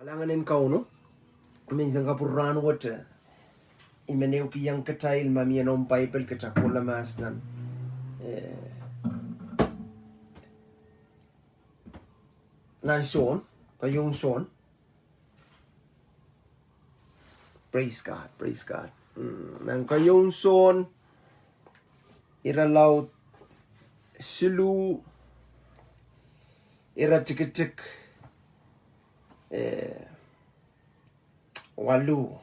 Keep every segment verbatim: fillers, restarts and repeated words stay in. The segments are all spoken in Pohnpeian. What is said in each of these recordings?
Kalahngan en Kauno, menseng kapwuralahn wet, eh, I men ehukihong kitail ma mie noumw Paipel kitail kohla mahs nan, eh, nan Sohn, keieun Sohn. Praise God, praise God. Mm, nan keieun Sohn, irelaud siluh, iretikitik, eh, waluh.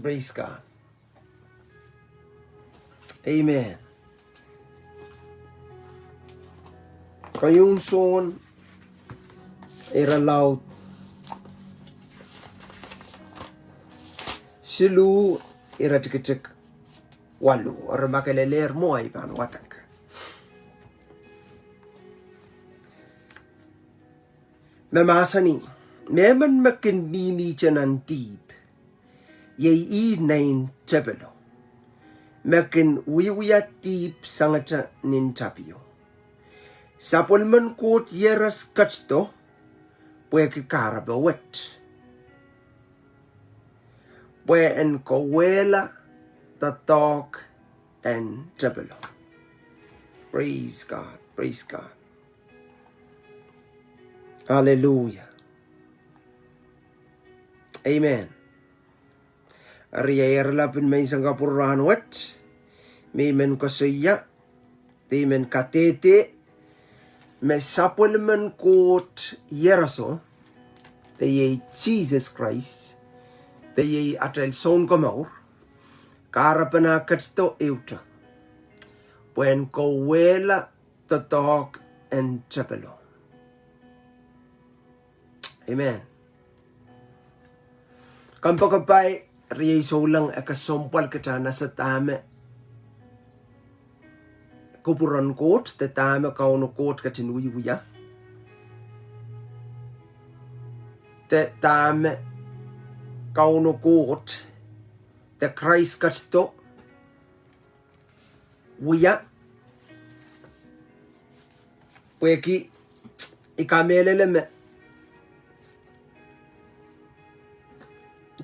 Praise God. Amen. Keieun Sohn, irelaud siluh, iretikitik waluh. Eri ma ke lelehr mwo I pahn wadek. Me mahsanih, mehmen me kin mihmihte nan dihp, iei ih nein tepelo, me kin wiewia dihp sangete nin tapio. Sapwellimen Koht Iehros ketido pwehki kahrepe wet, pwe en kawehla doadoahk en tepelo. Praise God, praise God. Hallelujah. Amen. Eri ei erlap en menseng kapwuralahn wet, me I men koasoia, de I men kadehde, me sapwellimen Koht Iehroso, de iei Sises Krais, de iei atail Sounkomour, kahrepen ah ketido ehute, pwe en kawehla doadoahk en tepelo. Amen. Kompoakepahi, riei souleng, e kesempwal kitail en ese dahme kupwuren Koht, de dahme Kauno Koht ketin wiewia, de dahme Kauno Koht, de Krais ketido wia, pwehki I kamehlele me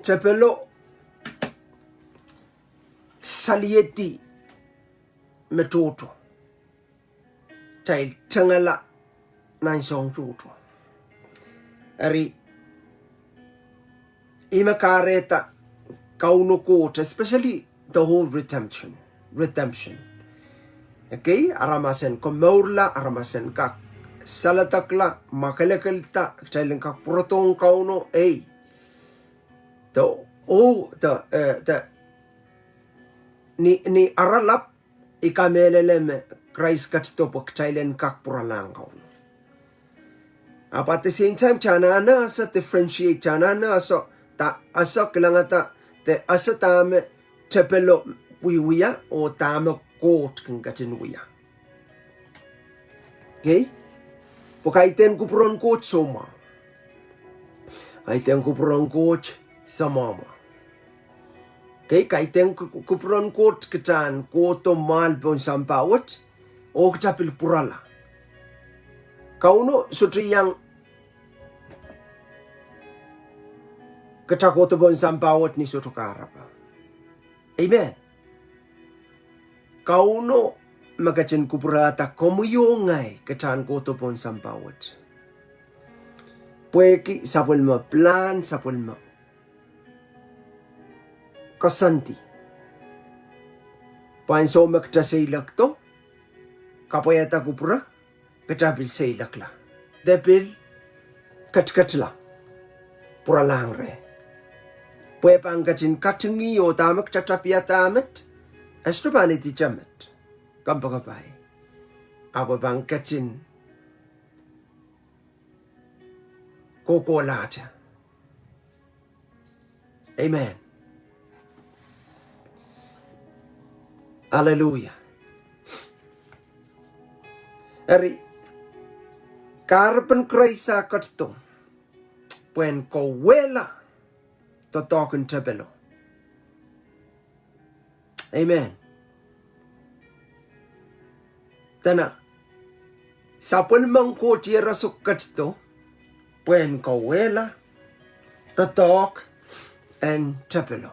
tepelo saliedi me tohto, kitail tengala nan soahng tohto. Eri, ih me kahrehda Kauno Koht, especially the whole redemption, redemption. Okay, aramas en komourla, aramas en kak saledekla, mwakelekelda, kitail en kak pwurodohng Kauno, ei. De, oh, de, eh, de, ni, ni aralap, I kamehlele me Krais ketido pwe kitail en kak pwuralahng Kauno. Ahpw at the same time, kitail anahne ese differentiate, kitail anahne ese, da, ese kilangada, de ese dahme tepelo wiewia, oh dahme Koht kin ketin wia. Okay? Pwe kaidehn kupwuren Koht soumwahu. Kaidehn kupwuren Koht soumwahu. Okay, kaidehn ku-, kupwuren Koht kitail en kohdo mwahl pohn sampah wet, oh kitail pil pwurala. Kauno sohte iang kitail kohdo pohn sampah wet ni sohte kahrepe. Amen. Kauno me ketin kupwurehda komwi oh ngehi kitail en kohdo pohn sampah wet. Pwehki sapwellime pilahn, sapwellime koasoandi. Pwe ansou me kitail seilekdo, kapwaiada kupwure, kitail pil seilekla. De pil ketiketla. Pwuralahng reh. Pwe pahn ketin katingih oh dahme kitail tapiada met, e sohte pahn idihte met. Kompoakepahi. Ahpw pahn ketin kohkohlahte. Amen. Hallelujah. Eri, kahrepen Krais ah ketido, pwe en kawehla doadoahk en tepelo. Amen. Dene, Sapwellimen Koht iehros o ketido pwehn kauwehla doadoahk en tepelo.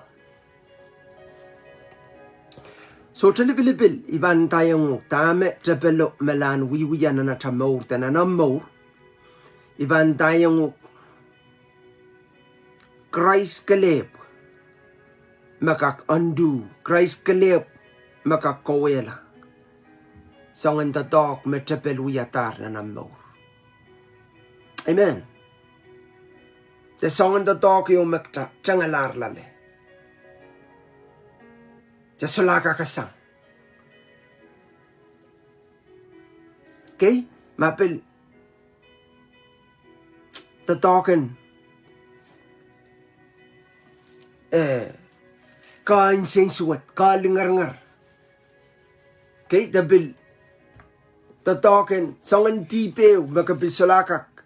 Sohte lipilipil I pahn ndaiong uhk dahme tepelo me lahn wiewia nan atail mour de nan omw mour. I pahn ndaiong uhk Krais kelehpw me kak undo, Krais kelehpw me kak kauwehla soangen doadoahk me tepel wiadahr nan omw mour. Amen. De soangen doadoahk ieu me kitail tengelahr loale, de solahr kak sang. Okay, ma pil doadoahk en, eh, kain sensuwed, kalingernger. Okay, de pil doadoahk en soangen dihp ehu me ke pil solahr kak,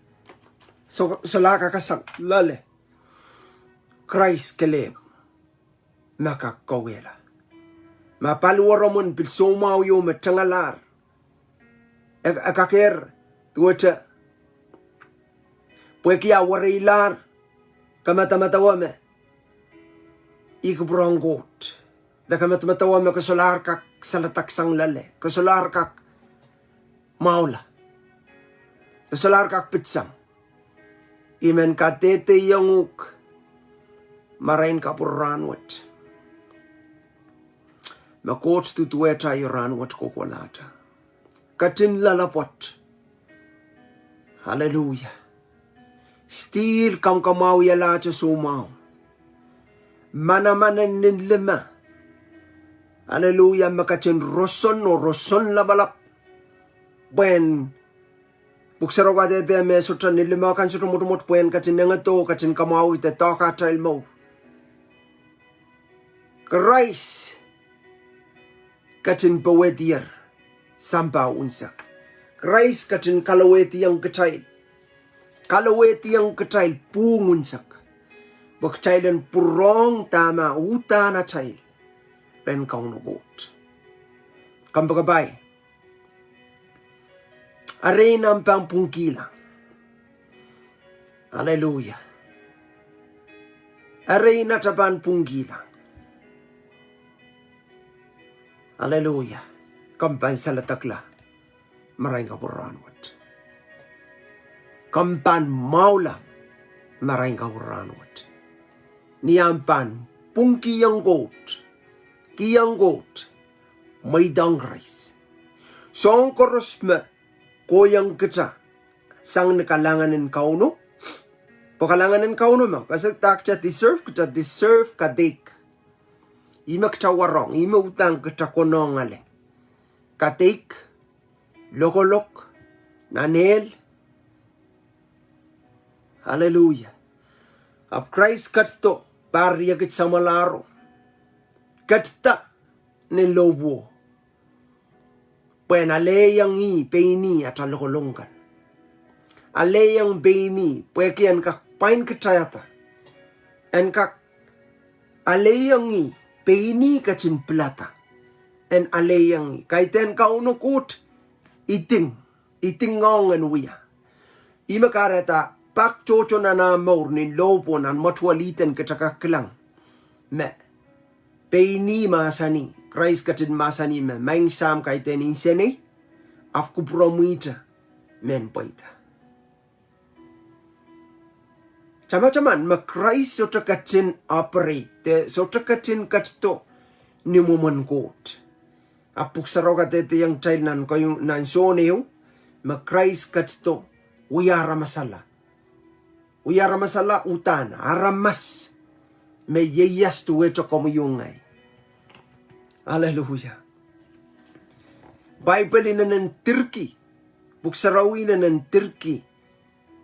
so-, solahr kak sang loale. Krais kelehpw me kak kauwehla. Ma paliwaromw en pil soumwahu ieu me tengelahr, e, e kakehr duwehte pwehki a wereilahr kamadamadawa me ih kupwur en Koht, de kamadamadawa me ke solahr kak saledek sang loale, ke solahr kak mwahula, ke solahr kak pitsang. I men kadehdehiong uhk marain kapwur rahnwet me Koht duduwehte aio rahnwet kohkohlahte. Ketin loalopwoat. Aleluia. Still kamwakamwahwialahte soumwahu. Manaman en nin lime, aleluia, me ketin roson oh roson lapalap. Pwehn Pwuhk Sarawi kadehde me sohte nin lime kan sohte mwotomwot pwehn ketin engedo, ketin kamwahwihda doahke atail mour. Krais ketin powehdier sampah unsek. Krais ketin kalowehdiong kitail, kalowehdiong kitail pwuhng unsek, pwe kitail en pwurehng dahme uhdahn atail rehn Kauno Koht. Kompoakepahi. Erein ahmw pahn pwungkihla. Aleluia. Erein atail pahn pwungkihla. Aleluia. Komw pahn saledekla marain kapwur rahnwet. Komw pahn mwahula marain kapwur rahnwet. Ni ahmw pahn pwungkihong Koht, kihong Koht, mweidohng Krais. Soahng koaros me kohiong kita sang ni kalahngan en Kauno. Pwe kalahngan en Kauno me, kahrehda kita deserve, kita deserve kadeik. Ihme kita warohng, ihme uhdahn kita konehng ale. Kadeik, lokolok, nan ehl. Aleluia. Ahpw Krais ketido, pahr riekid samwalahro, ketida ni lohpwuo, pwehn alehiong ih pein ih atail lokolok kan. Alehiong pein ih pwehki en kak pwain kitailda. En kak alehiong ih pein ih ketin pilada. En alehiong ih. Kaidehn Kauno Koht iding, idingohng en wia. Ihme kahrehda pak tohto nan ahmw mour nin lohpwuo nan mwetuwel eden kita kak kilang me pein ih mahsanih, Krais ketin mahsanih me, Maing Sahm, kaidehn insenei, ahpw kupwuromwihte mehn pweida. Tamataman me Krais sohte ketin operate, sohte ketin ketido ni mwomwen Koht. Ahpw Pwuhk Sarawi kadehdehiong kitail nan, nan Sohn ehu, me Krais ketido wia aramasala. Wia aramasala uhdahn aramas me ieias duwehte komwi oh ngehi. Aleluia. Paipel inenen dirki, Pwuhk Sarawi inenen dirki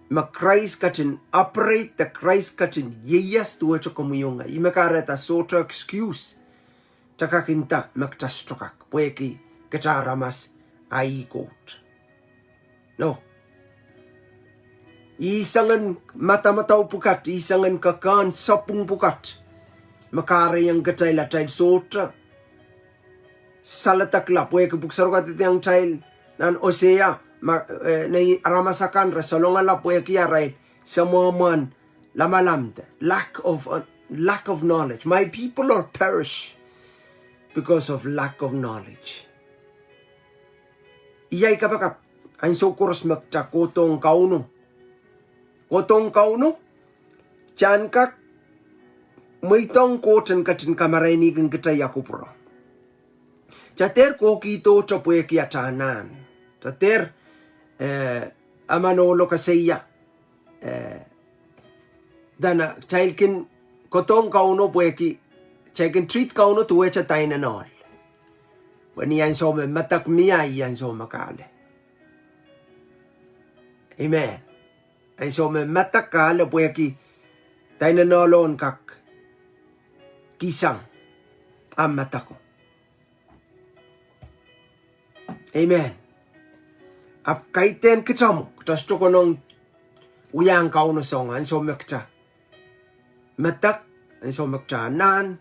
me Krais ketin operate, de Krais ketin ieias duwehte komwi oh ngehi. Ihme kahrehda sohte excuse kita kak nda me kita sohte kak, pwehki kita aramas, a ih Koht. No. Ih soangen madamadau pwukat, ih soangen kekehn sapwung pwukat me kahrehiong kitail atail sohte saledekla, pwehki Pwuhk Sarawi kadehdehiong kitail nan Osea, ma, eh, nei aramas akan re salongala pwehki arail semwehmwehn lamalam de lack of, uh, lack of knowledge. My people are perish because of lack of knowledge. Iei ei kapakap, ansou koaros me kita kohdohng Kauno. Kohdohng Kauno, kita en kak mweidohng Koht en ketin kamarainih kin kita ia kupwuro. Kita dehr kohkihdohte pwehki ata anahn. Kita dehr, eh, emen ohlo koasoia, eh, dene kitail kin kohdohng Kauno pwehki, kitail kin treat Kauno duwehte dainenol. Pwe ni ansou me medek mie, iei ansou me kahlap. Amen. Ansou me medek kahlap pwehki dainenol en kak kihsang ahmw medeko. Amen. Ahpw kaidehn kita mwo, kita sohte konehng wiahiong Kauno soahng ansou me kita medek, ansou me kita anahn,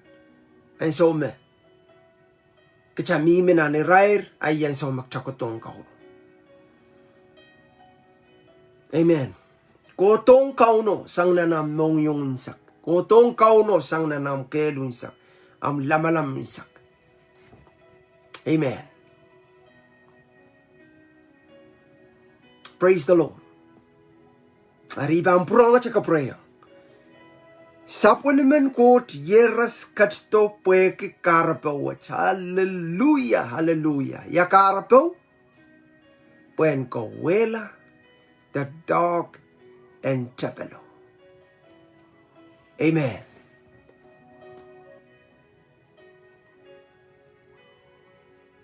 ansou me kita mihmi nan irair, a iei ansou me kita kohdohng Kauno. Amen. Kohdohng Kauno sang nan ahmw mohngiong unsek. Kohdohng Kauno sang nan ahmw kehl unsek, ahmw lamalam unsek. Amen. Praise the Lord. Eri I pahn pwurehngete kapwureiong. Sapwellimen Koht iehros ketido pwehki kahrepe wet. Hallelujah, hallelujah. Ia kahrepe? Pwehn kawehla doadoahk en tepelo. Amen.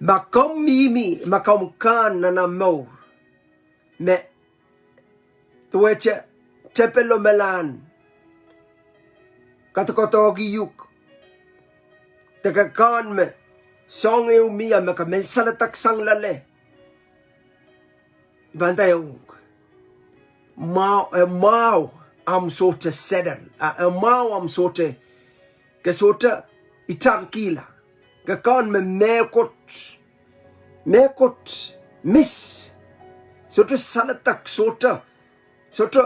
Ma komw mihmi, ma komw kahn nan ahmw mour me duwehte tepelo melahn kadokoadoahki uhk, de ke kahn me soahng ehu mie me ke men saledek sang loale, I pahn nda ong uhk, mwahu, eh, mwahu ahmw sohte settle, ah, eh, mwahu ahmw sohte, ke sohte itarkihla. Ke kahn me mehkot, mehkot miss, sohte saledek, sohte, sohte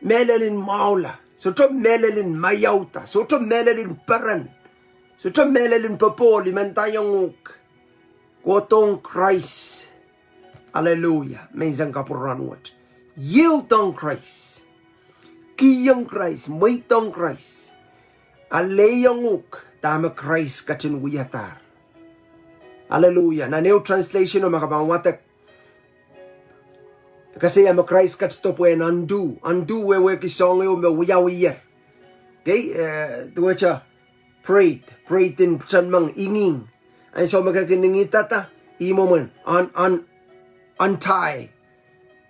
mehlel en mwahula, sohte mehlel en maiauda, sohte mehlel en peren, sohte mehlel en popohl. I men nda ong uhk, kohdohng Krais. Hallelujah. Menseng kapwuran wet. Yield ong Krais. Kihong Krais, mweidohng Krais. Alehiong uhk dahme Krais ketin wiadahr. Hallelujah. Nan ehu translation o ma ke pahn wadek, e koasoia me Krais ketido pwehn undo, undo wehwehki soahng ehu me wiawiher. Okay, eh, duwehte braid, braid en pwuhken meng, inging. Ansou me ke kin ingidada, ih mwomwen, un, un, untie.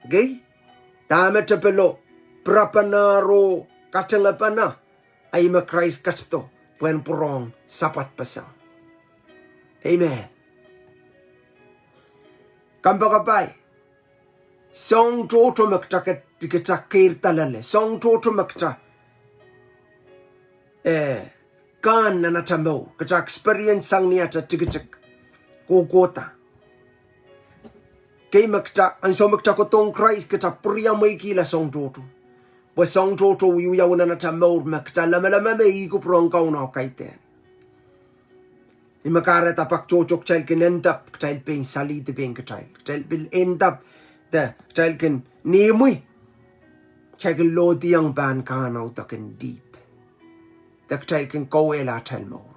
Okay? Dahme tepelo pirapene oh katengepene, a ih me Krais ketido pwehn pwurehng sapwad peseng. Amen. Kompoakepahi, soahng tohto me kita ke, kita keirda loale, soahng tohto me kita, eh, kahn nan ata mour, kita experience sang ni ata tikitik kohkohda. Kei me kita, ansou me kita kohdohng Krais, kita pwuriamweikihla soahng tohto. Pwe soahng tohto wiewiawi nan ata mour me kita lamalam me ih kupwuren Kauno kaidehn. Ih me kahrehda pak tohto kitail kin end up, kitail pein salihdi pein kitail. Kitail pil end up, de kitail kin nihmwi, kitail kin lohdiong pahn kahn audekin dihp. De kitail kin kauwehla atail mour.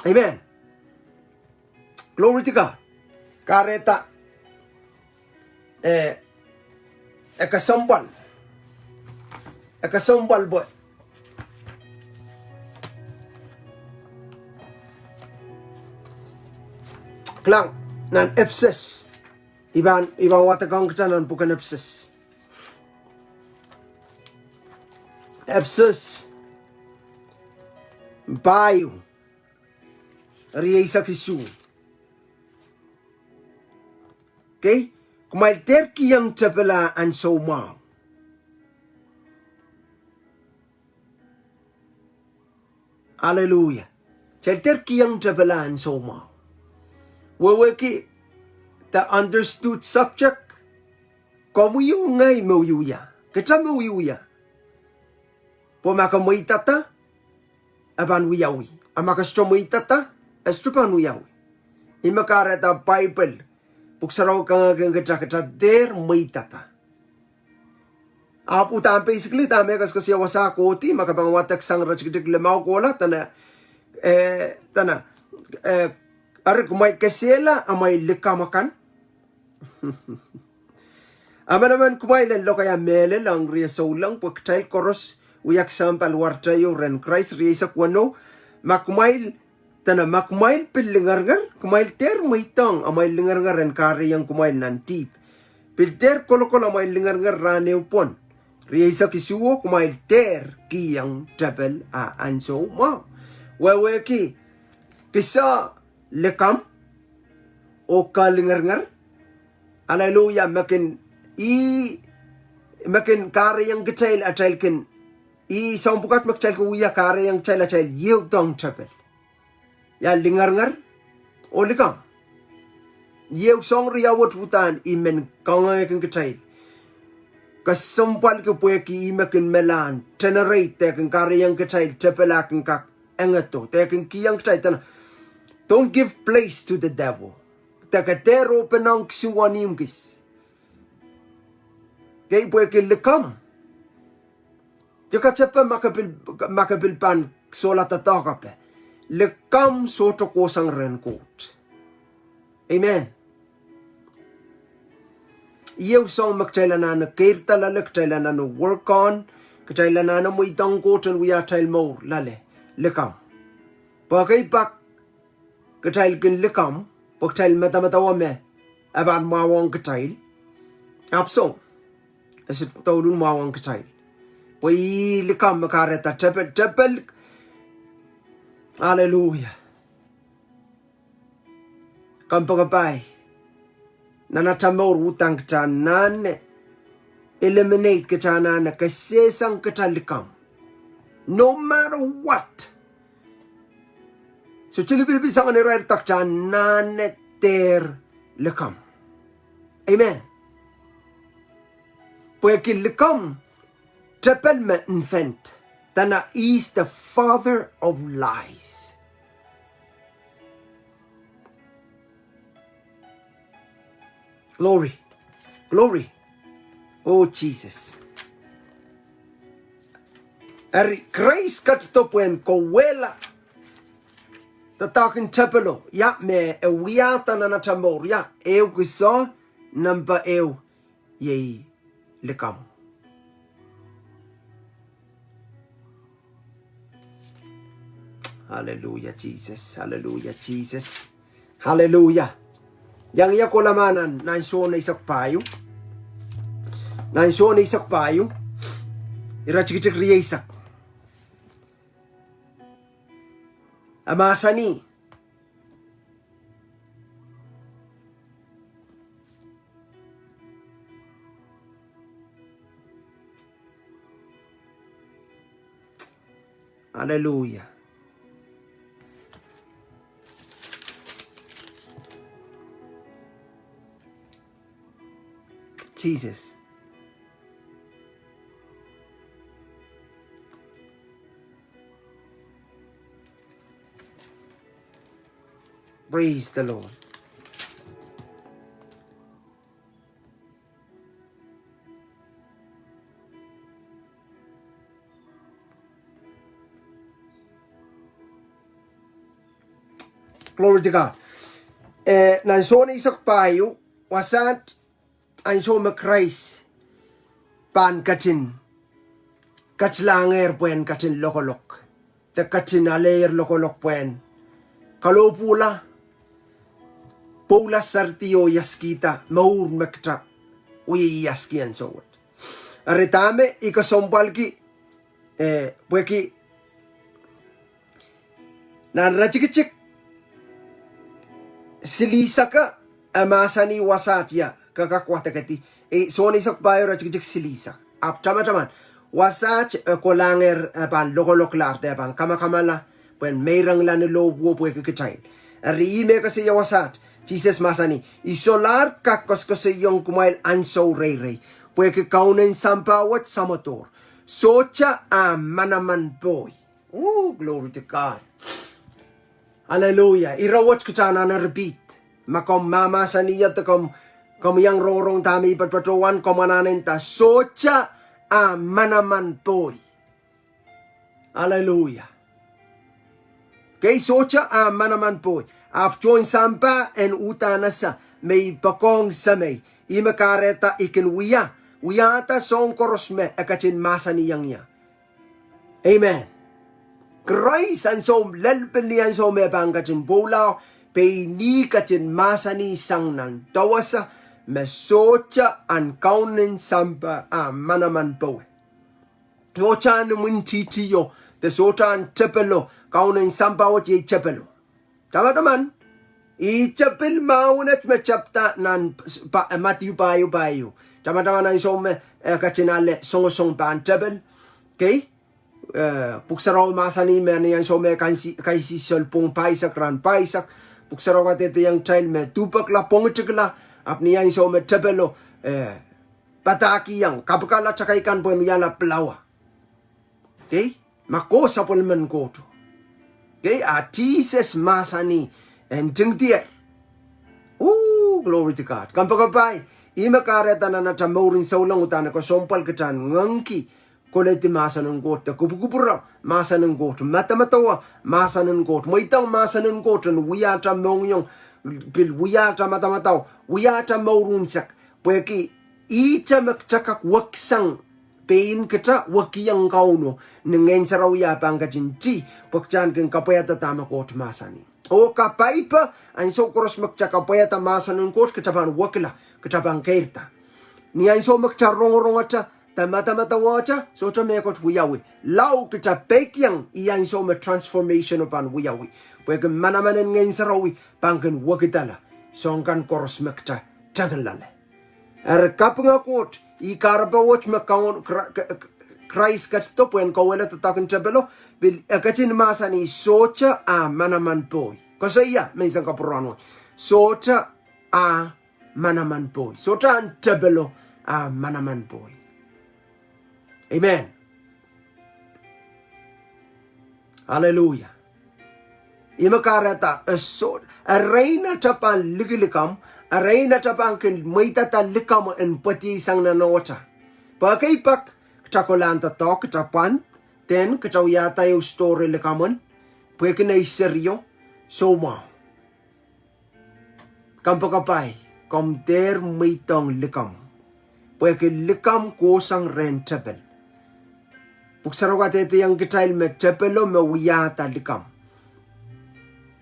Amen. Glory to God. Kahrehda, eh, e kesempwal. E kesempwal pwe. Kilang, nan Ephesus. I pahn, I pahn wadekohng kita nan pwuken Ephesus. Ephesus. Pahieu. Rieisek isuh. Okay? Kumwail dehr kihong tepel ah ansou mwahu. Hallelujah. Kitail dehr kihong tepel ah ansou mwahu. Wehwehki the understood subject. Komwi oh ngehi me wiewia. Kitail me wiewia. Pwe ma ke mweidada, e pahn wiawi. A ma ke sohte mweidada, e sohte pahn wiawi. Ih me kahrehda Paipel, Pwuhk Sarawi kangoangehki kitail, kitail dehr mweidada. Ahpw uhdahn basically dahme e koasoakoasoia wasa kohdi, ma ke pahn wadek sang iretikitik limau kohla, dene, eh, dene, eh, eri kumwail kesehla amwail likamw akan. Emenemen kumwail en lokaia mehlel ong rie souleng, pwe kitail koaros wia kesempwal waratail rehn Krais. Rieisek weneu, ma kumwail, dene ma kumwail pil lingeringer, kumwail dehr mweidohng amwail lingeringer en kahrehiong kumwail nan dihp. Pil dehr kolokol amwail lingeringer rahn ehu pwon. Rieisek isuh, kumwail dehr kihong tepel ah ansou mwahu. Wehwehki, kisa likamw oh kalingeringer. Aleluia, me kin, ih, me kin kahrehiong kitail atail kin, ih soahng pwukat me kitail kin wia kahrehiong kitail atail yieldohng tepel. Ia lingeringer oh likamw. Ieu soahng riau wet uhdahn I men kangoangehkin kitail. Kesempwalki pwehki ih me kin melahn, generate, de kin kahrehiong kitail tepel ah kin kak engedo, de kin kihong kitail, dene, don't give place to the devil. De ke dehr open ong kisuwon ihmw kis. Kei pwehki likamw. Ia katepe ma ke pil, ma ke pil pahn sohla doadoahk ape. Likamw sohte kohsang rehn Koht. Amen. Ieu soahng me kitail anahne keirda loale, kitail anahne work on, kitail anahne mweidohng Koht en wia atail mour loale. Likamw. Pwe ekei pak kitail kin likamw, pwe kitail medemedewe me e pahn mwahuwong kitail. Ahpw soh, e sohte douluhl mwahuwong kitail. Pwe ih likamw me kahrehda tepel, tepel. Aleluia. Kompoakepahi. Nan atail mour uhdahn kitail anahne eliminate, kitail anahne kesehsang kitail likamw. No matter what. Sohte lipilipil sang irair, kitail anahne dehr likamw. Amen. Pwehki likamw tepel me invent. Dene is the father of lies. Glory. Glory. Oh, Jesus. Eri Krais ketido pwehn kawehla doadoahk en tepelo, ia, me e wiahda nan atail mour, ia, ehu kis, nempe ehu, iei likamw. Aleluia, Sises. Aleluia, Sises. Aleluia. Iang ia kohla ma nan, nan Sohn eisek pahieu. Nan Sohn eisek pahieu. Iretikitik rieisek. E mahsanih. Aleluia. Sises. Praise the Lord. Glory to God. Eh, nan Sohn eisek pahieu, wasaht ansou me Krais pahn ketin, ketilahngehr pwehn ketin lokolok. De ketin aleier lokolok pwehn kalohpwuhla, pwoula seridi oh iaskhihda mour me kitail wie iaskhih ansou wet. Eri dahme I kesempwalki, eh, pwehki nan iretikitik silihsek e mahsanih wasaht ia, ke kak wadekedi. Eh, Sohn eisek pahieu iretikitik silihsek. Ahpw tamataman, wasaht e kolahngehr e pahn lokolok lahr de e pahn kamakamala, pwehn meirongla ni lohpwuo pwehki kitail. Eri ih me koasoia wasaht, Sises mahsanih, I solahr kak koasoakoasoiong kumwail ansou reirei, pwehki kaunen sampah wet samwodohr. Sohte ah manaman pohi. Ooh, glory to God. Hallelujah. Ire wet kitail anahne repeat. Ma komw mahmahsanih ia de komw, komw iang rongorong dahme I patpatohwan, komw anahne nda, sohte ah manaman pohi. Hallelujah. Kei, sohte ah manaman pohi. Ahpw tohn sampah en uhdahn ese me I poakohng Semei. Ih me kahrehda I kin wia, wiahda soahng koaros me e ketin mahsanihong ie. Amen. Krais ansou, lel pil ni ansou me pahn ketin pwoula, pein ih ketin mahsanih sang nan dewese me sohte ahn kaunen sampah ah manaman pohi. Sohte ahn imwintihtio, de sohte ahn tepelo, kaunen sampah wet iei tepelo. Tamataman, ih tepil mahwen et me tepda nan pa-, Madiu pahieu pahieu. Tamataman ansou me e ketin ale songosong pahn tepil. Kei, eh, Pwuhk Sarawi mahsanih me ni ansou me kaisi-, kaisihsol pwong pahisek rahn pahisek, Pwuhk Sarawi kadehdehiong kitail me duhpekla pwongitikla, ahpw ni ansou me tepelo, eh, padahkihong, kapikala takai kan pwehn wiahla pilawa. Kei, ma koh sapwellimen Koht. Kei, a Sises mahsanih, en ntingdi ie. Ooh, glory to God. Kompoakepahi, ih me kahrehda nan atail mouren souleng uhdahn kesempwal kitail en ngehngki koledi mahsen en Koht, de kupwukupwure mahsen en Koht, medemedewe mahsen en Koht, mweidohng mahsen en Koht en wia atail mohngiong, pil wia atail madamadau, wia atail mour unsek. Pwehki ihte me kitail kak weksang pein kitail wekiong Kauno, ni Ngehn Sarawi ah pahn ketin ti, pwe kitail kin kapwaiada dahme Koht mahsanih. Oh kapaipe, ansou koaros me kitail kapwaiada mahsen en Koht, kitail pahn wekila, kitail pahn keirda. Ni ansou me kitail rongorongete, de madamadauete, sohte mehkot wiawi. Lao kitail peikiong, ih ansou me transformation o pahn wiawi. Pwehki manaman en Ngehn Sarawi pahn kin wekidala soahng kan koaros me kitail tengloale. Eri kaping Koht, ih kahrepe wet me Kaun-, Kra-, K-, K-, Krais ketido pwehn kauwehla doadoahk en tepelo, pil e ketin mahsanih sohte ah manaman pohi. Koasoia menseng kapwurahn wet. Sohte ah manaman pohi. Sohte ahn tepelo ah manaman pohi. Amen. Hallelujah. Ih me kahrehda, e soh, erein atail pahn likilikamw, erein atail pahn kin mweidada likamw en pwediei sang nan ohtail. Pwe ekei pak, kitail kolahn doadoahk, kitail pwand, then kitail wiahda ehu story likamw en, pwehki nei serio, soumwahu. Kompoakepahi, komw dehr mweidohng likamw. Pwehki likamw kohsang rehn tepel. Pwuhk Sarawi kadehdehiong kitail me tepelo me wiahda likamw.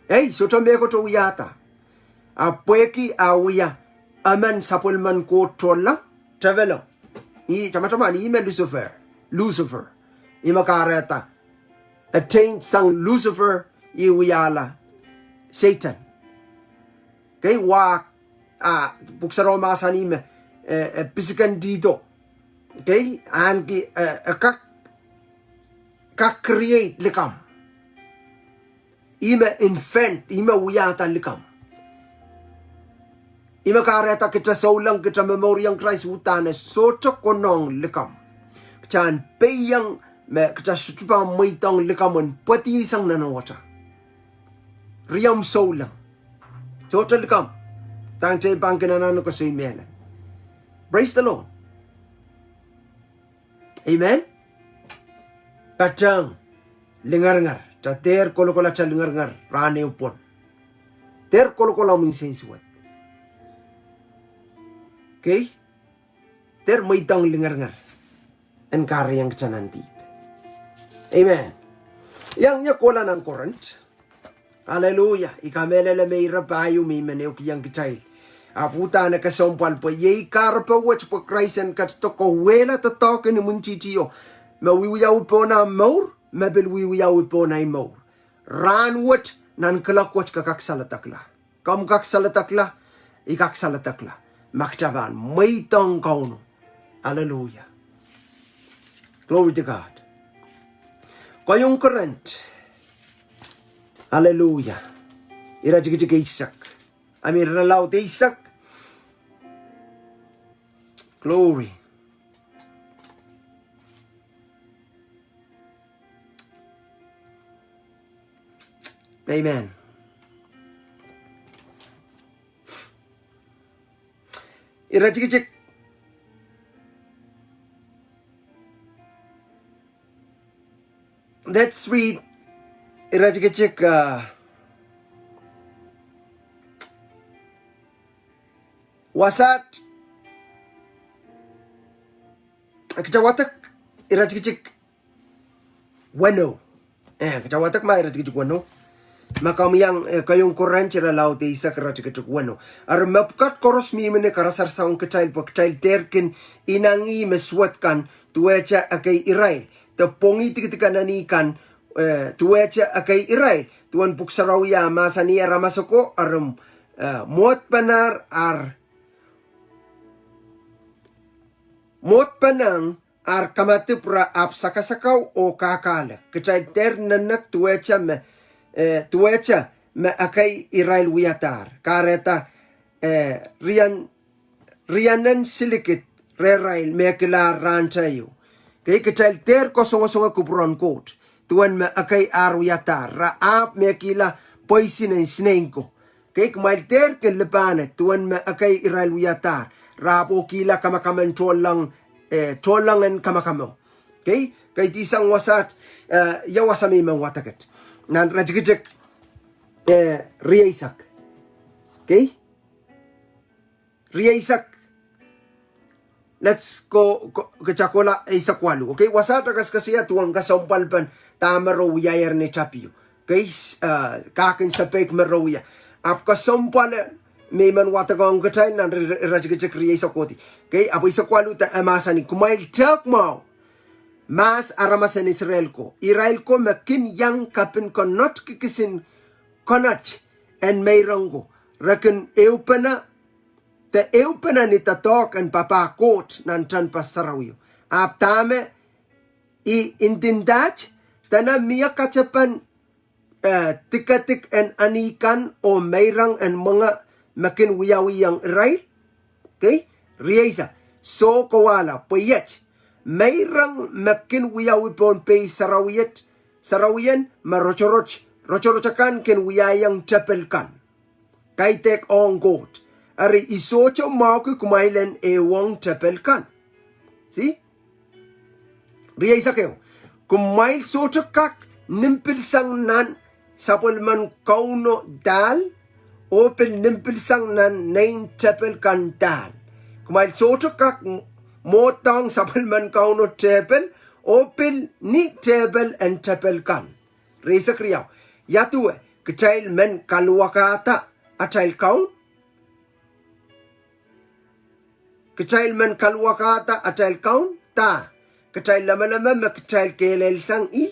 Ei, sohte mehkot e wiahda. A pwehki e wia emen sapwellimen Koht tohla, tepelo. Ih tamataman, ih me Lucifer. Lucifer. Ih me kahrehda attain sang Lucifer, ih wiahla Sehdan. Kei, wa, a, Pwuhk Sarawi mahsanih me, e, e pisikendihdo. Kei, ahneki, e, e kak, kak create likamw. Ih me invent, ih me wiahda likamw. Ih me kahrehda kitail souleng, kitail me momouriong Krais uhdahn e sohte konehng likamw. Kitail en peikiong me kitail sohte pahn mweidohng likamw en pwediei sang nan ohtail. Riomw souleng. Sohte likamw. Dahkot ei pahn kin anahne koasoi mehlel. Praise the Lord. Amen. Patehng lingeringer, kitail dehr kolokol atail lingeringer rahn ehu pwon. Dehr kolokol omw nsensuwed. Kei? Dehr mweidohng lingeringer en kahrehiong kitail nan dihp. Amen. Iang ie kohla nan Korint. Hallelujah. I kamehlele me ire pahieu me I men ehukihong kitail. Ahpw uhdahn e kesempwal pwe iei kahrepe wet pwe Krais en ketido kauwehla doadoahk en imwintihtio. Me wiewiawi pohn ahmw mour, me pil wiewiawi pohn ahi mour. Rahnwet nan kilok wet ke kak saledekla. Komw kak saledekla, I kak saledekla. Ma kitail pahn mweidohng Kauno. Hallelujah. Glory to God. Keieun Korint. Hallelujah. Iretikitik eisek. I mean, irelaud eisek. Glory. Amen. Iretikitik. Let's read iretikitik, uh, wasaht, kita wadek iretikitik weneu. Eh, kita wadek ma iretikitik weneu. Ma komw iang, eh, keieun Korint irelaud eisek iretikitik weneu. Eri mepwukat koaros mihmi ni karasaras ong kitail pwe kitail dehr kin inengieng me suwed kan duwehte ekei irail. De pwongih dikedik en eni kan, eh, duwehte ekei irail. Duwen Pwuhk Sarawi ah mahsanih aramas oko, eri, eh, mwohd pahn ar, ar, mwohd pahn ar kamadipw re ahpw sakasakau oh kahkahlek. Kitail dehr nenek duwehte me, eh, duwehte me ekei irail wiadahr. Kahrehda, eh, rian, rienen silikid rehrail mehkilahr rahnteio. Kei kitail dehr kasongosonge kupwuren Koht. Duwen me ekei ar wiadahr. Re ahpw mehkihla pweisen en sineik ko. Kei kumwail dehr kin lipahned, duwen me ekei irail wiadahr. Re ahpw oh kihla kamakamen tohnleng, eh, tohnlengen kamakamo. Kei, kei dihsang wasaht, eh, ia wasa me I men wadek et. Nan iretikitik, eh, rieisek. Kei? Rieisek. Let's go, go, kita kohla eisek waluh. Okay, wasaht e kaskasukuhlahte duwen kesempwalpen dahme re wiahier ni tapio. Okay, s-, eh, kahkin sapeik me re wia. Ahpw kesempwal me I men wadek ong kitail nan ri-, ri-, iretikitik rieisek kohdi. Okay, ahpw eisek waluh de e mahsanih, kumwail tehk mwahu, mahs aramas en Israel ko. Irail ko me kin iang kapin konot kikisin konot en meirong ko. Re kin ehupene de ehupene ni doadoahk en papah Koht nan tehnpas sarawio. Ahpw dahme I ndinda, dene mie katepen, eh, dikedik en eni kan oh meirong en mwenge me kin wiawi ong irail. Okay? Rieisek. Soh, kohwahla, pwe iet. Meirong me kin wiawi pohn pei sarawi et, sarawien me rotorot, rotorot akan kin wiahiong tepel kan. Kaidehk ong Koht. Eri I sohte mwahuki kumwail en ehuong tepel kan. See? Rieisek ehu. Kumwail sohte kak nimpinsang nan sapwellimen Kauno dahl, oh pil nimpinsang nan nein tepel kan dahl. Kumwail sohte kak m-, mwohdohng sapwellimen Kauno tehpel, oh pil ni tehpel en tepel kan. Rieisek riau. Ia duwe, kitail men kaluwakada atail kaun? Kitail men kaluwakada atail kaun? Da, kitail lemeleme me kitail kehlelsang ih?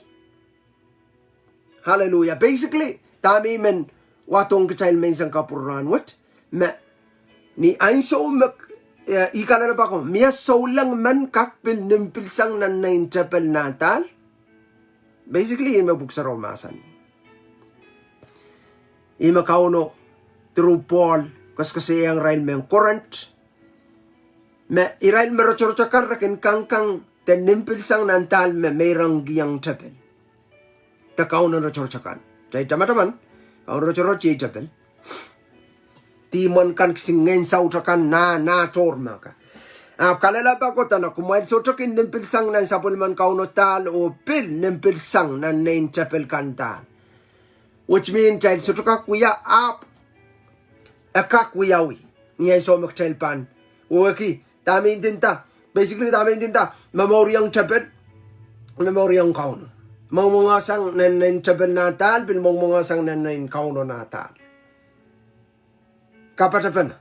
Hallelujah. Basically, dahme I men wadohng kitail menseng kapwur rahnwet, me ni ansou me, eh, I kalelapak ong, mie souleng men kak pil nimpinsang nan nein tepel nah dahl. Basically, ih me Pwuhk Sarawi mahsanih. Ih me Kauno, through Paul, koasokoasoiaiong irail mehn Korint, me irail me rotorot akan re kin kangkang de nimpinsang nan dahl me meirongkihong tepel. De kaunen rotorot akan. Kitail tamataman, kaunen rotorot iei tepel. Dihmwen kan, kisin ngehn saut akan, nah, nah tohr me ka. Ahpw kalelapak ko dene, kumwail sohte kin nimpinsang nan sapwellimen Kauno dahl oh pil nimpinsang nan nein tepel kan dahl. Which mean, kitail sohte kak wia, ahpw e kak wiawi. Ni ansou me kitail pahn wehwehki, dahme I ndinda, basically dahme I ndinda, momouriong tepel, momouriong Kauno. Mongmongesang nan nein tepel nah dahl, pil mongmongesang nan nein Kauno nah dahl. Kapatapene.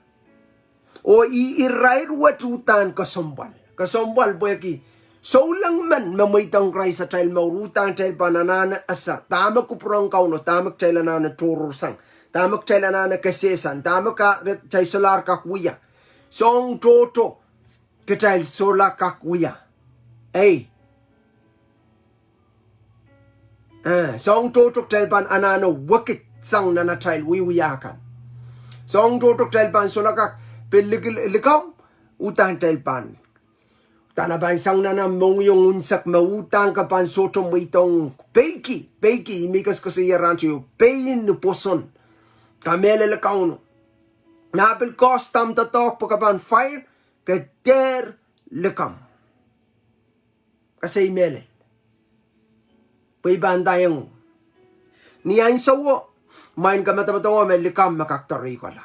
Oh ih irair wet uhdahn kesempwal. Kesempwal pwehki souleng men me mweidohng Krais atail mour uhdahn kitail pahn anahne ese dahme kupwuren Kauno, dahme kitail anahne tohrohrsang, dahme kitail anahne kesehsang, dahme ka, kitail solahr kak wia. Soahng tohto kitail solahr kak wia. Ei. Eh, soahng tohto kitail pahn anahne wekid sang nan atail wiewia kan. Soahng tohto kitail pahn solahr kak pil lik-, likamw, uhdahn kitail pahn, uhdahn e pahn sang nan omw mohngiong unsek me uhdahn ke pahn sohte mweidohng peiki, peiki, ih me I koasoakoasoia rahn teio, pein ni pwoson. Kamehlele Kauno. Nah pil koasoia omw doadoahk pwe ke pahn fire, ke dehr likamw. Ke sei mehlel. Pwe I pahn ndaiong uhk. Ni ansouo, mwein ke medemedewe me likamw me kak doareikola.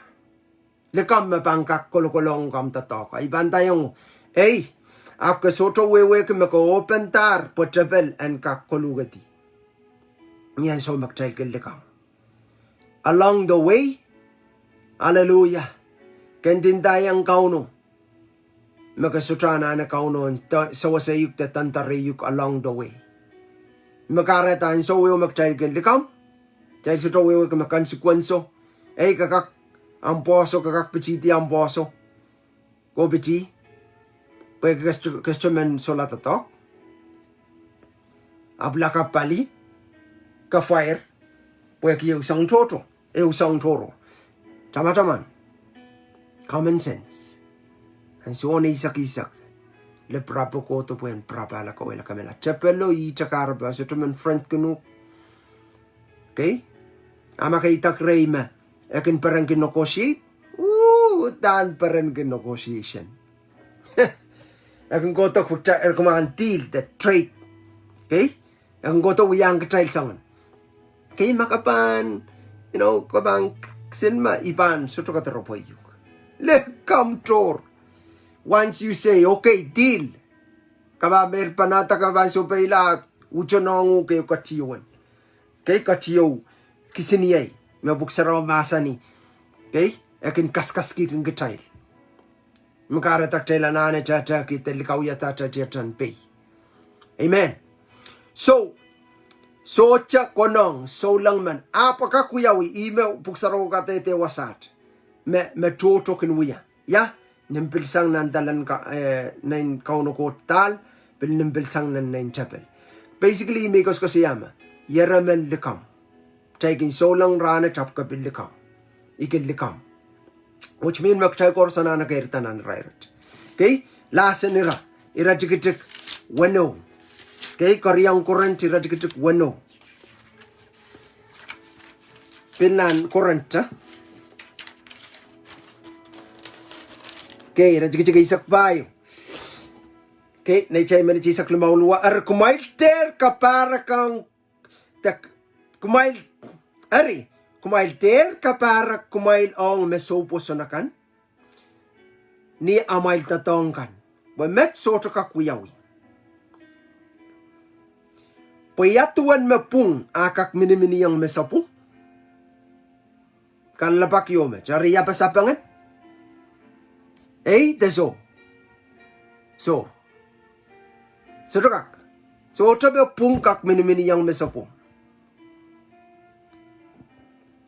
Likamw me pahn kak kolokolohng komw doadoahk. I pahn ndaiong uhk. Ei, ahpw ke sohte wehwehki me ke opendahr pwe tepel en kak koluhkedi. Ni ansou me kitail kin likamw. Along the way, hallelujah. Ke ndaiong Kauno. Me ke sohte anahne Kauno en sewese uhk de doandoare uhk along the way. Me kahrehda ansou ehu me kitail kin likamw. Kitail sohte wehwehki me consequence o. Ei, ke kak, omw pwoaso, ke kak pitihdi omw pwoaso. Ke pitih. Pwe ke sohte, ke sohte men solahr doadoahk. Ahpw lakapw pali. Ke fire. Pwehki ehu soahng tohto. Ehu soahng tohrohr. Tamataman. Common sense. Ansou eisek eisek. Lipirap kohdo pwehn pirap ale kawehla kamela. Tepelo ihte kahrepe, sohte men friend kin uhk. Okay? A ma ke idek rehi me e kin perenki negotiate, uh, uhdahn perenki negotiation. E kin kohdo kitail, e kin men deal de trade. Okay? E kin kohdo wiahiong kitail soangen. Okay, ma ke pahn, you know, ke pahn kisin ma I pahn sohte kadiropwe uhk. Likamw tohr. Once you say, okay, deal. Ke pahn meir panada, ke pahn sohpeila, utonong uhk ehu ketieu. Okay, ketieu kisiniei me Pwuhk Sarawi mahsanih. Okay, e kin kaskasukihkin kitail. Me kahrehda kitail anahne tehtehki de likawiada tehtehn pei. Amen. So, sohte konehng souleng men. Ahpw e kak wiawi, ih me Pwuhk Sarawi kadehde wasaht. Me, me tohto kin wia. Ia, nin pil sang nan dahlen ka-, eh, nein Kauno Koht dahl, pil nin pil sang nan nein tepel. Basically, ih me I koasoakoasoia me, ierem en likamw. Kitail kin souleng rahn et ahpw ke pil likamw. I kin likamw. Which mean me kitail koaros anahne keirda nan irairat. Okay? Lahsen ira, iretikitik weneu. Okay? Keriau Korint iretikitik weneu. Pil nan Korint, eh? Okay, iretikitik eisek pahieu. Okay, neitail men eisek limau lua, eri kumwail dehr kapahrek ong, de, kumwail, eri, kumwail dehr kapahrek kumwail ong me soupwoson akan ni amwail doadoahk kan. Pwe met sohte kak wiawi. Pwe ia duwen me pwung a kak miniminiong me sapwung? Kalelapak io met. Eri ia pasapengen? Ei, de soh. Soh. Sohte kak. Sohte me pwung kak miniminiong me sapwung.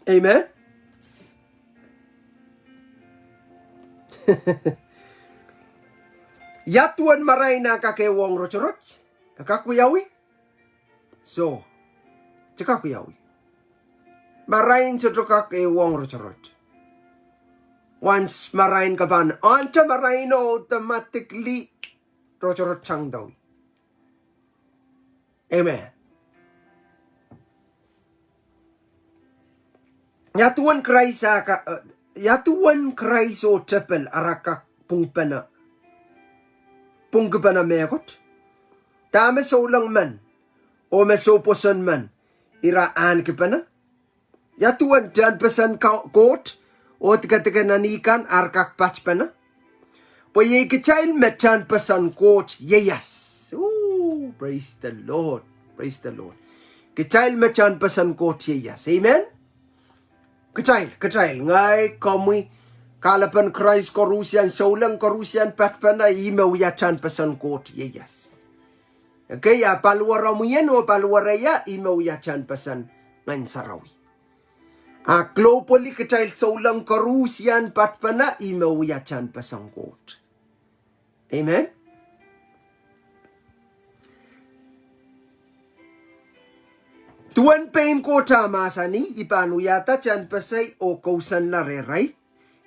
Amen. Ia duwen marain a kak ehuong rotorot? E kak wiawi? Soh. Sohte kak wiawi. Marain sohte kak ehuong rotorot. Once marain ke pahn onto maraino, automatically rotorot tangdohng. Amen. Ia duwen Krais a ka-, eh, ia duwen Krais oh tepel ara kak pwungpene, pwungkipene mehkot? Dahme souleng men oh me soupwoson men ira ahnikipene? Ia duwen tehnpesen ka-, Koht oh dikedik en eni kan ar kak patpene? Pwe iei kitail me tehnpesen Koht ieias. Ooh, praise the Lord. Praise the Lord. Kitail me tehnpesen Koht ieias. Amen? Kitail, kitail, ngehi, komwi, kahlepen Krais koaruhsie, souleng koaruhsie patpene, ih me wia tehnpesen Koht ieias. Okay, a paliwaromwi oh paliwareia, ih me wia tehnpesen Ngehn Sarawi. A globally kitail souleng koaruhsie patpene, ih me wia tehnpesen Koht. Amen. Duwen pein Koht a mahsanih, I pahn wiahda tehnpesei oh kousoanla rehrail.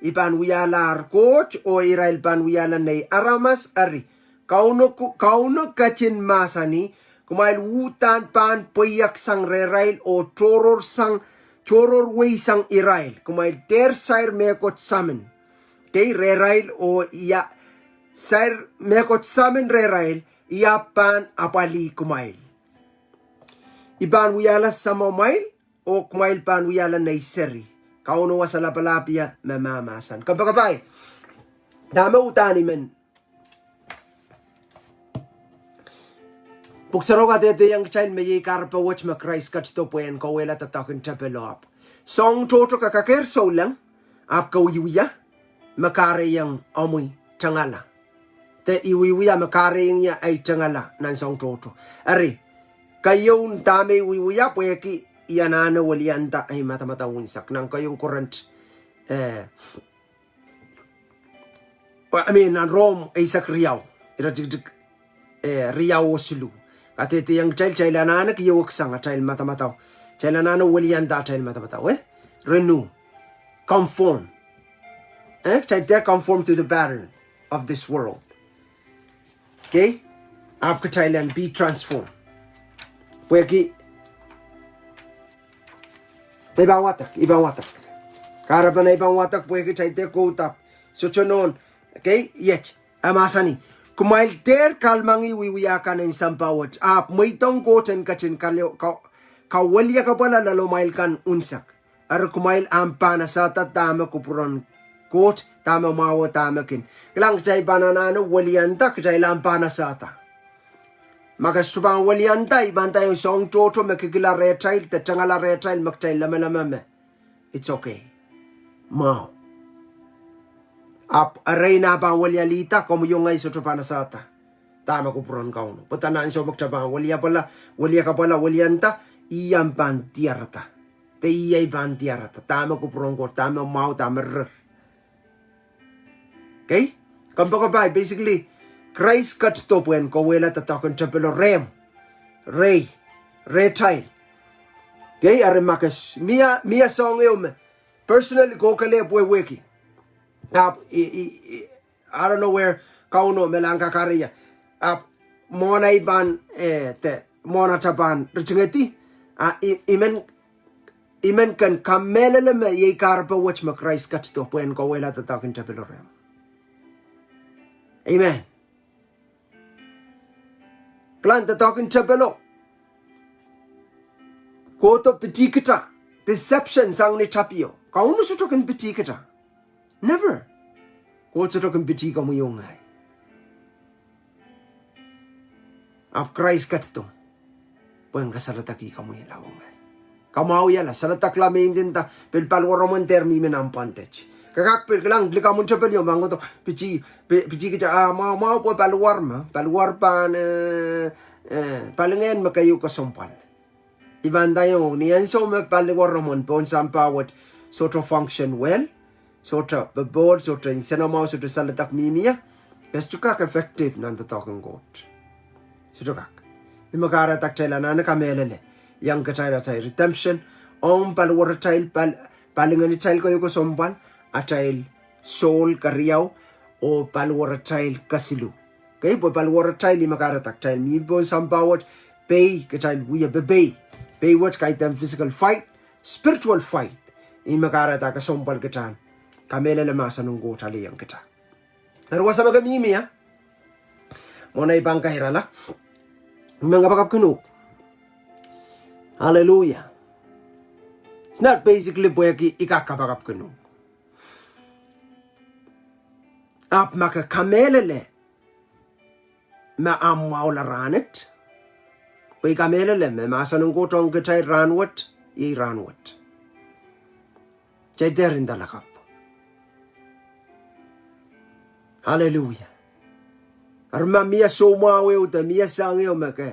I pahn wiahla ar koht oh irail pahn wiahla nei aramas. Eri, Kauno, Kauno ketin mahsanih, kumwail uhdahn pahn pweiek sang rehrail oh tohrohr sang, tohrohr wei sang irail. Kumwail dehr sair mehkot samin. Kei rehrail oh ia, sair mehkot samin rehrail, ia pahn apwalih kumwail. I pahn wiahla samamwail, oh kumwail pahn wiahla nei seri. Kauno Wasa Lapalahpie me mahmahsen. Kompoakepahi. Dahme uhdahn I men Pwuhk Sarawi kadehdehiong kitail me iei kahrepe wet me Krais ketido pwehn kauwehla doadoahk en tepelo ahpw soahng tohto ke kakehr souleng, ahpw ke wiewia me kahrehiong omwi tengala. De I wiewia me kahrehiong ie ei tengala nan soahng tohto. Eri, keieun dahme I wiewia pwehki I anahne welianda ei madamadau unsek nan keieun Korint, eh, I mean, nan Rom eisek riau, iretikitik, eh, riau oh siluh. Kadehdehiong kitail, kitail anahne keieu sang atail madamadau. Kitail anahne welianda atail madamadau, eh? Renew. Conform. Eh? Kitail dehr conform to the pattern of this world. Okay? Ahpw kitail en be transformed. Pwehki I pahn wadek, I pahn wadek. Kahrepen I pahn wadek pwehki kitail dehr kohdo. Sohte nohn. Okay? Iet. E mahsanih, kumwail dehr kahlemengih wiewia kan en sampah wet, ahpw mweidohng Koht en ketin kale-, ka-, kaweliakapwala loalomwail kan unsek. Eri kumwail ahpw pahn esehda dahme kupwuren Koht, dahme mwahu, dahme kin. Kilang, kitail pahn anahne welianda, kitail ahpw pahn esehda. Ma ke sohte pahn welianda, I pahn ndaiong soahng tohto me kikila rehtail, de tengala rehtail, me kitail lamalam me it's okay. Mwahu. Ahpw erein ah pahn welialihda, komwi oh ngehi sohte pahn esehda dahme kupwuren Kauno. Pwe dahme ansou me kitail pahn weliapwala, weliakapwala, welianda, ih ahpw pahn diarada. De ih ei pahn diarada. Dahme kupwuren Koht, dahme mwahu, dahme rir. Okay? Kompoakepahi, basically, Krais ketido pwehn kauwehla doadoahk en tepelo rehmw, rehi, rehtail. Okay? Eri ma ke s-, mie, mie soahng ehu me personally ke kelehpw wehwehki. Ahpw, I, I, I, I don't know where Kauno me lahng kakaria. Ahpw mwohn ei pahn, eh, de, mwohn atail pahn ritingedi. Ah, I, I men I men kin kamehlele me iei kahrepe wet me Krais ketido pwehn kauwehla doadoahk en tepelo rehmw. Amen. Kilang, doadoahk en tepelo kohdo pitihkitail. Deception sang ni tapio. Kauno sohte kin pitihkitail. Never. Koht sohte kin pitih komwi oh ngehi. Ahpw Krais ketido pwehn kasaledekih komwi oh ngehi. Kamwahuiala, saledekla me I ndinda, pil paliwaromw en dehr mihmi nan bondage. Ke kak pil kilang, likamw en tepel ieu, ma ngodo, piti, pi-, pitihkitail, ah, mwahu, mwahu pwe paliwar me, paliwar pahn, eh, eh, palingehn me keieu kesempwal. I pahn ndaiong, ni ansou me paliwaromw en pohn sampah wet sohte function well, sohte popohl, sohte nsenamwahu, sohte saledek mihmi ie, ke sohte kak effective nan doadoahk en Koht. Sohte kak. Ih me kahrehda kitail anahne kamehlele iang kitail atail redemption, ong paliwaratail, pal-, palingehnitail keieu kesempwal, atail soul keriau, oh paliwaratail kesiluh. Okay, pwe paliwaratail ih me kahrehda kitail mihmi pohn sampah wet, pei kitail wie pepei. Pei wet kaidehn physical fight, spiritual fight. Ih me kahrehda kesempwal kitail kamehlele mahsen en Koht ale iang kitail. Eri wasa me ke mihmi ie, mwohn ei pahn kairala, I men kapakapkin uhk. Hallelujah. It's not basically pwehki I kak kapakapkin uhk. Ahpw ma ke kamehlele me ahmw mwahula rahnwet, pwe I kamehlele me mahsen en Koht ong kitail rahnwet, iei rahnwet. Kitail dehr inda lakapw. Hallelujah. Eri ma mie soumwahu ehu de mie soahng ehu me ke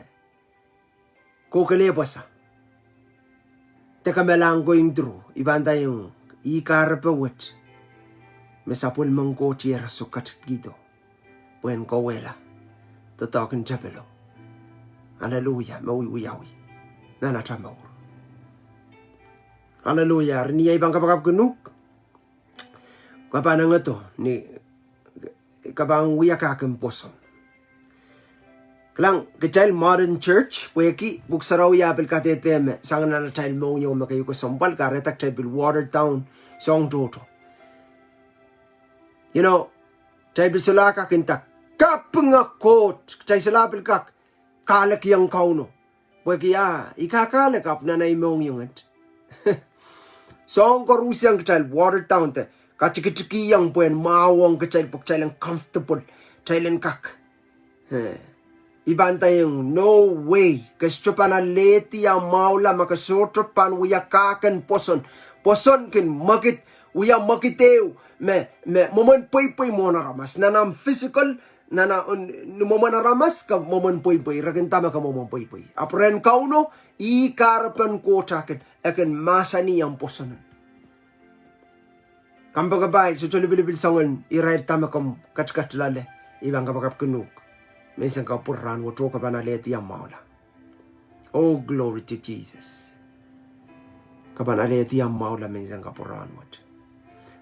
kohkohla pwasa, de ke me lahng going through, I pahn ndaiong, ih kahrepe wet me sapwellimen Koht iehros o ketikihdo pwehn kauwehla doadoahk en tepelo. Hallelujah, me wiewiawi nan atail mour. Hallelujah, eri ni ei pahn kapakapkin uhk, Ke pahn engedo ni ke pahn wia kahk en pwoson. Kilang, kitail modern church, pwehki Pwuhk Sarawi e pil kadehde me sang nan atail mohngiong me keieu kesempwal kahrehda kitail pil watered down soahng tohto. You know, kitail pil solahr kak nda, kapinga Koht, kitail solahr pil kak kahlekiong Kauno. Pwehki a, I kak kahlek ahpw nan ei mohngiong et. Soahng koaruhsie kitail watered down de, katikitikihong pwehn mwahuong kitail pwe kitail en comfortable, kitail en kak. Eh, I pahn nda, no way, ke sohte pahn alehdi ahmw mwahula ma ke sohte pahn wia kahk en pwoson. Pwoson kin mwekid, wia mwekid ehu, me, me mwomwen pweipwei mwohn aramas. Nan ahmw physical, nan a, ni mwomwen aramas ke mwomwen pweipwei, re kin nda me ke mwomwen pweipwei. Ahpw rehn Kauno, ih kahrepen Koht e kin, e kin mahsanih ahmw pwoson. Kompoakepahi, sohte lipilipil soangen irail dahme komw ketiket loale, I pahn kapakapkin uhk menseng kapwuralahn wet oh ke pahn alehdi ahmw mwahula. Oh, glory to Jesus. Ke pahn alehdi ahmw mwahula menseng kapwuralahn wet.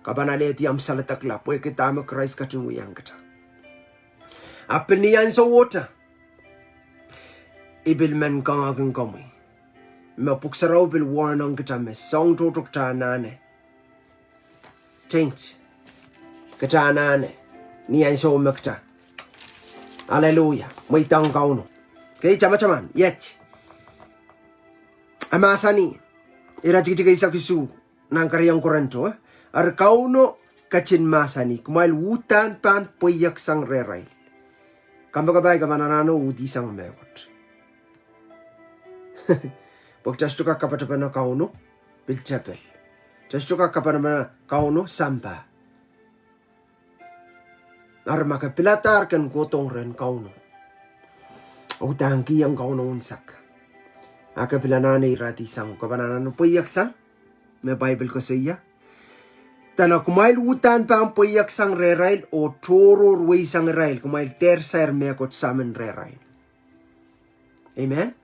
Ke pahn alehdi ahmw saledekla, pwehki dahme Krais ketin wiahiong kita. Ahpw pil ni ansou wet, I pil men kangoangehki komwi me Pwuhk Sarawi pil warning kita me soahng tohto kita anahne change. Kita anahne, ni ansou me kita. Aleluia. Mweidohng Kauno. Kei tamataman, iet. E mahsanih, iretikitik eisek isuh, nan keriau en Korinto, eh? Eri Kauno ketin mahsanih, kumwail uhdahn pahn pweieksang rehrail. Kompoakepahi, ke pahn anahne uhdisang mehkot. Pwe kita sohte kak kapatapene Kauno pil tepel. Kita sohte kak kapatapene Kauno sampah. Eri ma ke piladahr ken kohdohng rehn Kauno, uhdahn kihong Kauno unsek. A ke pil anahne iradisang, ke pahn anahne pweieksang me Baibel koasoia. Dene kumwail uhdahn pahn pweieksang rehrail oh tohrohr weisang irail, kumwail dehr sair mehkot samin rehrail. Amen.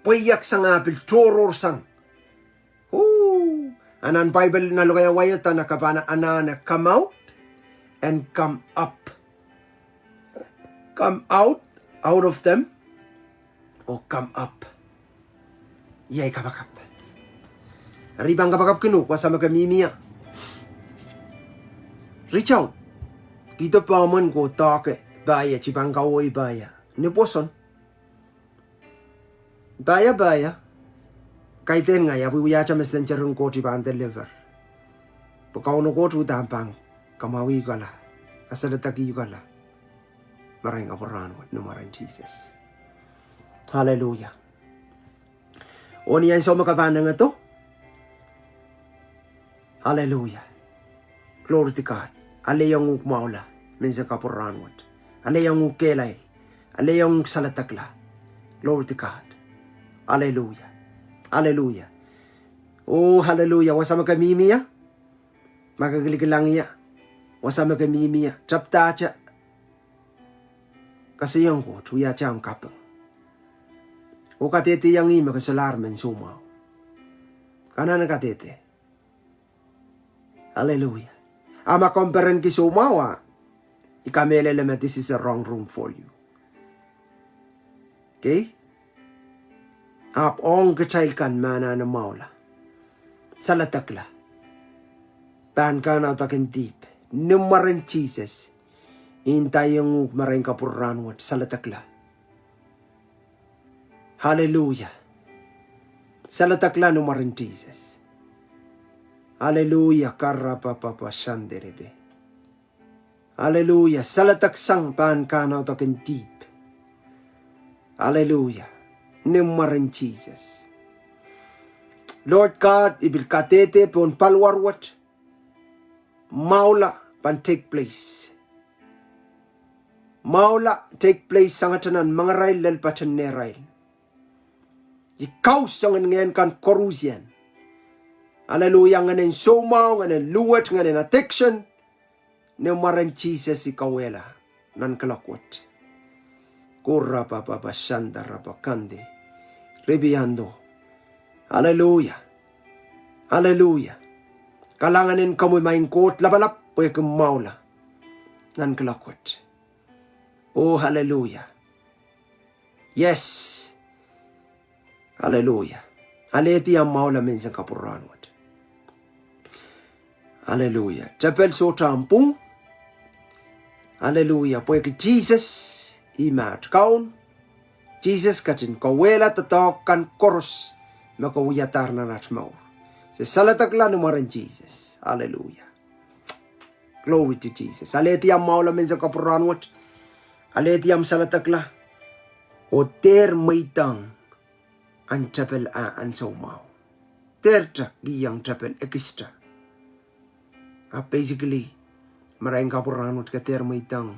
Pweieksang a pil tohrohrsang. Ooh, a nan Baibel nan lokaiahn wai o dene ke pahn anahne come out and come up. Come out, out of them, oh come up. Iei kapakap. Eri I pahn kapakapkin uhk, wasa me ke mihmi ie, reach out. Kihdo pehmwen ko doahke pahieu, I pahn kawehi pahieu. Ni pwoson. Pahieu, pahieu. Kaidehn ngehi, ahpw I wiahte messenger en Koht I pahn deliver. Pwe Kauno Koht uhdahn pahn kamwahwih uhk la, kasaledekih uhk la. Marain kapwuralahn wet, ni mwaren Sises. Hallelujah. Oh ni ansou me ke pahn engedo. Hallelujah. Glory to God. Alehiong uhk mwahula menseng kapwuralahn wet. Alehiong uhk kehlail. Alehiong uhk saledekla. Glory to God. Hallelujah. Hallelujah. Oh, hallelujah. Wasa me ke mihmi ie, ma ke kilikilang ie, wasa me ke mihmi ie, tepdahte koasoiong Koht, wiahte ahmw kaping, oh kadehdehiong ih me ke solahr men soumwahu. Ke anahne kadehde. Hallelujah. A ma komw perenki soumwahu, I kamehlele me this is a wrong room for you. Okay? Ahpw ong kitail kan me anahne mwahula, saledekla, pahn kahnaudakin dihp, ni mwaren Sises, I ndaiong uhk marain kapwuralahn wet, saledekla. Hallelujah. Saledekla ni mwaren Sises. Hallelujah. Karapapapa shanderepe. Hallelujah. Saledeksang pahn kahnaudakin dihp. Hallelujah. Ni mwaren Sises. Lord God, I pil kadehde pohn paliwar wet, mwahula pahn take place. Mwahula take place sangete nan mengerail, lel paten nehrail. I kausoia ngehn kan koarusie. Hallelujah, ngehnen soumwahu, ngehnen luwet, ngehnen addiction. Ni mwaren Sises I kauwehla nan kuloak wet. Korapapapa shandarapa kande. Ribiando. Hallelujah. Hallelujah. Kalahngan en komwi Maing Koht Lapalap pwehki mwahula nan kiloak wet. Oh, hallelujah. Yes. Hallelujah. Alehdi ahmw mwahula menseng kapwurahn wet. Hallelujah. Tepel sohte ahmw pwung. Hallelujah. Pwehki Sises, ih me at Kaun. Sises ketin kauwehla doadoahk kan koaros me ke wiadahr nan at mour. Se saledekla ni mwaren Sises. Hallelujah. Glory to Jesus. Alehdi ahmw mwahula menseng kapwurahn wet. Alehdi ahmw saledekla. Oh dehr mweidohng ahn tepel ah ansou mwahu. Dehrdek kihong tepel ekiste. Ah basically, marain kapwurahn wet ke dehr mweidohng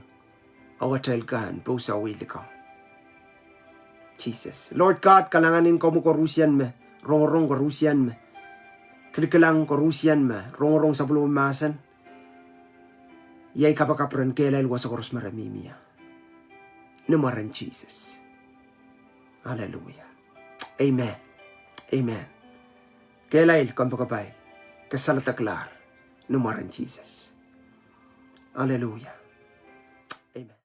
atail kan pousawih likou. Sises. Lord God, kalahngan en komwi koarusie me rongorong, koarusie me kilikilang, koarusie me rongorong sapwellime mahsen. Iei kapakap rehn kehlail wasa koaros me re mihmi ie. Ni mwaren Sises. Hallelujah. Amen. Amen. Kehlail kompoakepahi, ke saledeklahr ni mwaren Sises. Hallelujah. Amen.